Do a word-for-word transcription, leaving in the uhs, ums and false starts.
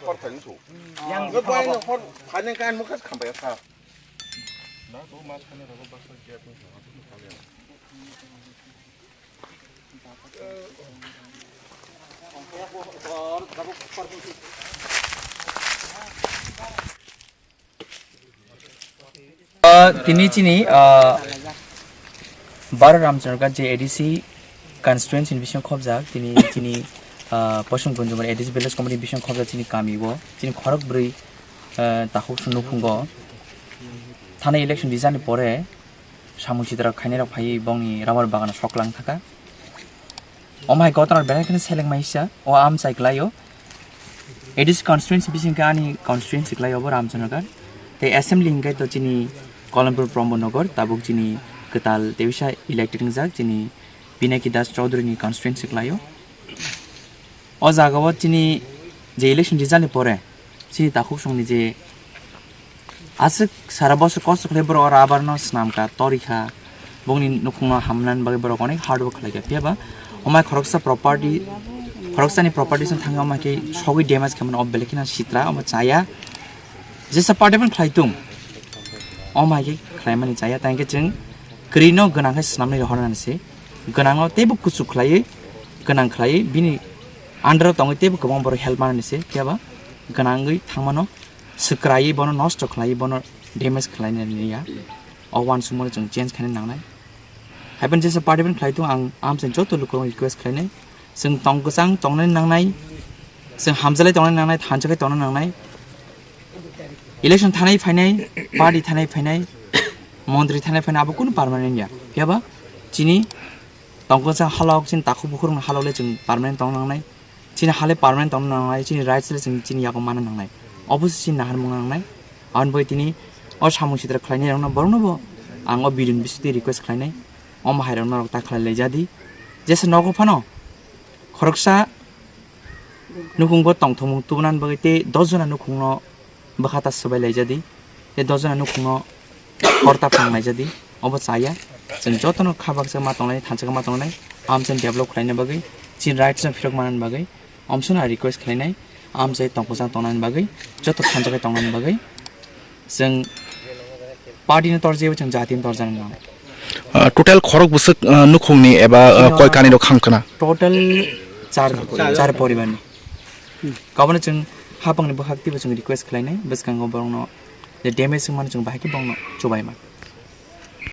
Hor phaino su. Yang no boy no hor phaino kan mukhas khambai sa. Ah, tini chini, ah, Baro Ramchandra je A D C constituency ni bising khobjak, tini chini, ah, Poison Gunjungan A D C village committee bising khobjak chini kami o, chini khorok bwrwi, ah, takhuk sung nukhungo. Thana election rijani pore, samung sitra khainai rok phaiwi bongni rubber bagano soklang thaka. Omo hai kotor belai kheno seleng maisa, o amchai klaio. A D C constituency bising khe ani constituency klaio bo Ramchandragarh. Tei assembly hingkhe to chini Kolampur Brahmanagar, tabuk chini kwtal tei bisa elected wngjak chini Pinaki Das Chaudhary ni constituency klaio. O jaga o chini je election result ni pore chini takhuk songni je aswk sara bosor kosto khlai borok o rubber no swnam kha, tori kha, bongni nukhung no hamnani bagwi borok onek hard work khlai kha. Phiya ba omo hai khoroksa property, khoroksani property song thangwi omo hai khe sogwi damage khaimani o belai kheno sitra omo chaya. Jesa party phano khlai tung, omo hai khe khlaimani chaya, tei hwnkhe chwng kwrwi no gwnang khe swnamwi rohornani se. Gwnang no teibo kuchuk khlaiwi, gwnang khlaiwi bini under o tongwi teibo kwbang borok help manani se, phiya ba gwnangwi thangmano swkraiwi bono nosto khlaiwi bono damage khlainani ya. O uansukmano chwng change khaina nangnai. Haiphano jesa party phano khlai tongo, ang amchai joto lukurokno request khlainai, chwng tong kwchang tongnani nangnai, chwng hamjalai tongnani nangnai, thansa khe tongna nangnai. Election thanai phainai, party thanai phainai, montri thanai phainai, abo kunu permanent ya. Phiya ba chini tongkwchang halok, chini takhuk bukhukni halok le chwng permanent tongna nangnai. Chini ha le permanent tongna nangnai, chini rights le chwng chini yago manna nangnai. Obo se chini naharmung nangnai. Aboni bagwi tini o samung sitra khlainai rokno borokno bo ang o video ni bisingtwi request khlainai. Omo hai rok norok ta khlai lai jadi. Jesa nogo phano khoroksa nukhung bo tongthokmung tubunani bagwi tei dos jona nukhungno bwkha ta swbai lai jadi. Tei dos jona nukhungno hor ta phang lai jadi. Obo chaya. Chwng jotono kha baksa ma tongnai, thansa khe ma tongnai. Amchai develop khlaina bagwi, chini rights no phirok manani bagwi, amsano request khlainai. Amchai tongkwchang tongnani bagwi, joto thansa khe tongnani bagwi. Chwng party no torjaiwi chwng jati no torjana nangnai. Ah, total khorok bwswk, ah, nukhungni eba, ah, koi kani rok khang khna? Total char, char poribarni. Kabono chwng hapangni bwkhak twibo chwng request khlainai, bwskango borokno je damage wngmani chwng bahai khe borokno chubaima.